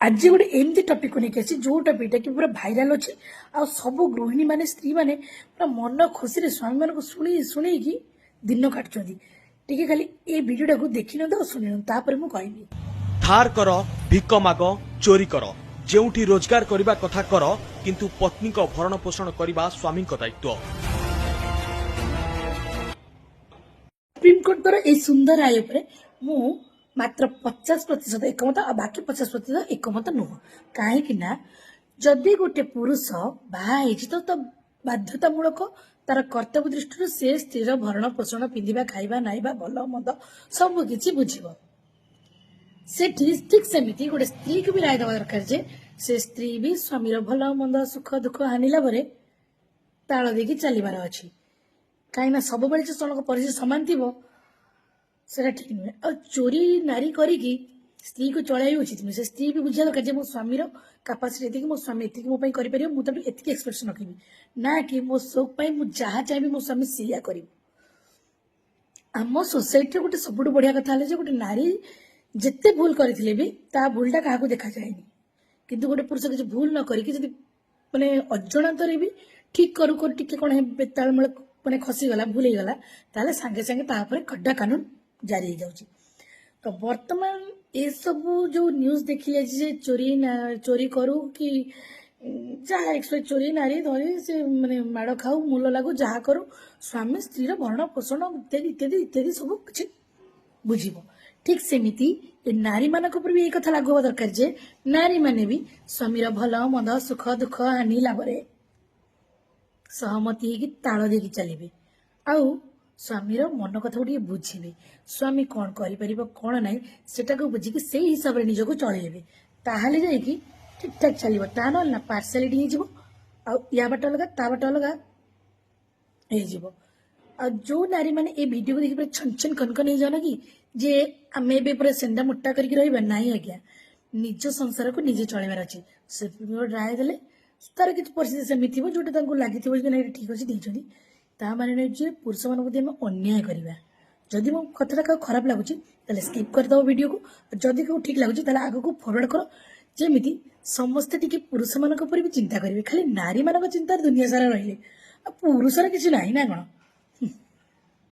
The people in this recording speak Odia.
ଆଜି ଗୋଟେ ଏମିତି ଟପିକକୁ ନେଇକି ଆସିଛି, ଯୋଉ ଟପିକଟା କି ପୁରା ଭାଇରାଲ ଅଛି ଆଉ ସବୁ ଗୃହିଣୀ ମାନେ, ସ୍ତ୍ରୀ ମାନେ ପୁରା ମନ ଖୁସିରେ ସ୍ୱାମୀମାନଙ୍କୁ ଶୁଣି ଶୁଣେଇକି ଦିନ କାଟୁଛନ୍ତି। ଟିକେ ଖାଲି ଏ ଭିଡ଼ିଓଟାକୁ ଦେଖିନିଅନ୍ତୁ ଆଉ ଶୁଣିନିଅନ୍ତୁ, ତାପରେ ମୁଁ କହିବି। ଧାର କର, ଭିକ ମାଗ, ଚୋରି କର, ଯେଉଁଠି ରୋଜଗାର କରିବା କଥା କର, କିନ୍ତୁ ପତ୍ନୀଙ୍କ ଭରଣ ପୋଷଣ କରିବା ସ୍ୱାମୀଙ୍କ ଦାୟିତ୍ୱ। ସୁପ୍ରିମକୋର୍ଟ ଦ୍ୱାରା ଏଇ ସୁନ୍ଦର ରାୟ ଉପରେ ମୁଁ ମାତ୍ର 50% ଏକମତ ଆଉ ବାକି 50% ଏକମତ ନୁହଁ। କାହିଁକି ନା ଯଦି ଗୋଟେ ପୁରୁଷ ବାହା ହେଇଛି ତ ବାଧ୍ୟତାମୂଳକ ତାର କର୍ତ୍ତବ୍ୟ ଦୃଷ୍ଟିରୁ ସେ ସ୍ତ୍ରୀର ଭରଣ ପୋଷଣ, ପିନ୍ଧିବା, ଖାଇବା, ନାଇବା, ଭଲ ମନ୍ଦ ସବୁ କିଛି ବୁଝିବ। ସେଠି ଠିକ ସେମିତି ଗୋଟେ ସ୍ତ୍ରୀକୁ ବି ରାୟ ଦେବା ଦରକାର ଯେ ସେ ସ୍ତ୍ରୀ ବି ସ୍ୱାମୀର ଭଲ ମନ୍ଦ, ସୁଖ ଦୁଃଖ, ହାନି ଲାଭରେ ତାଳ ଦେଇକି ଚାଲିବାର ଅଛି। କାହିଁକିନା ସବୁବେଳେ ଯେ ଜଣଙ୍କ ପରିସ୍ଥିତି ସମାନ ଥିବ, ସେଟା ଠିକ ନୁହେଁ। ଆଉ ଚୋରି ନାରୀ କରିକି ସ୍ତ୍ରୀକୁ ଚଳାଇବା ଉଚିତ ନୁହେଁ। ସେ ସ୍ତ୍ରୀ ବି ବୁଝିବା ଦରକାର ଯେ ମୋ ସ୍ୱାମୀର କାପାସିଟି ଏତିକି, ମୋ ସ୍ୱାମୀ ଏତିକି ମୋ ପାଇଁ କରିପାରିବ, ମୁଁ ତାଠୁ ଏତିକି ଏକ୍ସପେକ୍ଟେସନ ରଖିବି, ନା କି ମୋ ସଉକ ପାଇଁ ମୁଁ ଯାହା ଚାହିଁବି ମୋ ସ୍ୱାମୀ ସେଇଆ କରିବ। ଆମ ସୋସାଇଟିରେ ଗୋଟେ ସବୁଠୁ ବଢିଆ କଥା ହେଲା ଯେ ଗୋଟେ ନାରୀ ଯେତେ ଭୁଲ କରିଥିଲେ ବି ତା ଭୁଲଟା କାହାକୁ ଦେଖାଯାଏନି। କିନ୍ତୁ ଗୋଟେ ପୁରୁଷ କିଛି ଭୁଲ ନ କରିକି ଯଦି ମାନେ ଅଜଣାତରେ ବି ଠିକ କରୁ କରୁ ଟିକେ କଣ ବେତାଳମେଳ ମାନେ ଖସିଗଲା, ଭୁଲ ହେଇଗଲା, ତାହେଲେ ସାଙ୍ଗେ ସାଙ୍ଗେ ତା ଉପରେ କଡା କାନୁନ ଜାରି ହେଇଯାଉଛି। ତ ବର୍ତ୍ତମାନ ଏସବୁ ଯୋଉ ନ୍ୟୁଜ ଦେଖିଲେ ଯେ ଚୋରି ନା ଚୋରି କରୁ କି ଯାହା ଏକ୍ସପେକ୍ଟ, ଚୋରି ନାରୀ ଧରି ସେ ମାନେ ମାଡ଼ ଖାଉ, ମୂଲ ଲାଗୁ, ଯାହା କରୁ, ସ୍ୱାମୀ ସ୍ତ୍ରୀର ଭରଣ ପୋଷଣ ଇତ୍ୟାଦି ଇତ୍ୟାଦି ଇତ୍ୟାଦି ସବୁ କିଛି ବୁଝିବ। ଠିକ ସେମିତି ଏ ନାରୀମାନଙ୍କ ଉପରେ ବି ଏଇ କଥା ଲାଗୁ ହେବା ଦରକାର ଯେ ନାରୀମାନେ ବି ସ୍ୱାମୀର ଭଲ ମନ୍ଦ, ସୁଖ ଦୁଃଖ, ହାନି ଲାଭରେ ସହମତି ହେଇକି ତାଳ ଦେଇକି ଚାଲିବେ ଆଉ ସ୍ୱାମୀର ମନ କଥାକୁ ଟିକେ ବୁଝିବେ। ସ୍ୱାମୀ କଣ କରିପାରିବ, କଣ ନାହିଁ, ସେଟାକୁ ବୁଝିକି ସେଇ ହିସାବରେ ନିଜକୁ ଚଳେଇବେ, ତାହେଲେ ଯାଇକି ଠିକ ଠାକ ଚାଲିବ। ତା ନହେଲେ ନା ପାର୍ସିଆଲିଟି ହେଇଯିବ ଆଉ ୟା ବାଟ ଅଲଗା, ତା ବାଟ ଅଲଗା ହେଇଯିବ। ଆଉ ଯୋଉ ନାରୀମାନେ ଏ ଭିଡିଓକୁ ଦେଖି ପୁରା ଛନ ଛନ କନକନ ହେଇଯାଉନ କି ଯେ ଆମେ ଏବେ ପୁରା ସେଣ୍ଡା ମୋଟା କରିକି ରହିବା, ନାହିଁ ଆଜ୍ଞା, ନିଜ ସଂସାରକୁ ନିଜେ ଚଳେଇବାର ଅଛି। ସୁପ୍ରିମକୋର୍ଟ ରାୟ ଦେଲେ, ତାର କିଛି ପରିସ୍ଥିତି ସେମିତି ଥିବ ଯୋଉଟା ତାଙ୍କୁ ଲାଗିଥିବ ଯେ ନାଇଁ, ଏଇଟା ଠିକ ଅଛି, ଦେଇଛନ୍ତି। ତା ମାନେ ନୁହେଁ ଯେ ପୁରୁଷମାନଙ୍କୁ ପ୍ରତି ଆମେ ଅନ୍ୟାୟ କରିବା। ଯଦି ମୋ କଥାଟା କାହାକୁ ଖରାପ ଲାଗୁଛି, ତାହେଲେ ସ୍କିପ୍ କରିଦେବ ଭିଡ଼ିଓକୁ। ଯଦି କାହାକୁ ଠିକ ଲାଗୁଛି, ତାହେଲେ ଆଗକୁ ଫରୱାର୍ଡ କର, ଯେମିତି ସମସ୍ତେ ଟିକେ ପୁରୁଷମାନଙ୍କ ଉପରେ ବି ଚିନ୍ତା କରିବେ। ଖାଲି ନାରୀମାନଙ୍କ ଚିନ୍ତାରେ ଦୁନିଆ ସାରା ରହିଲେ ଆଉ ପୁରୁଷର କିଛି ନାହିଁ ନା କଣ?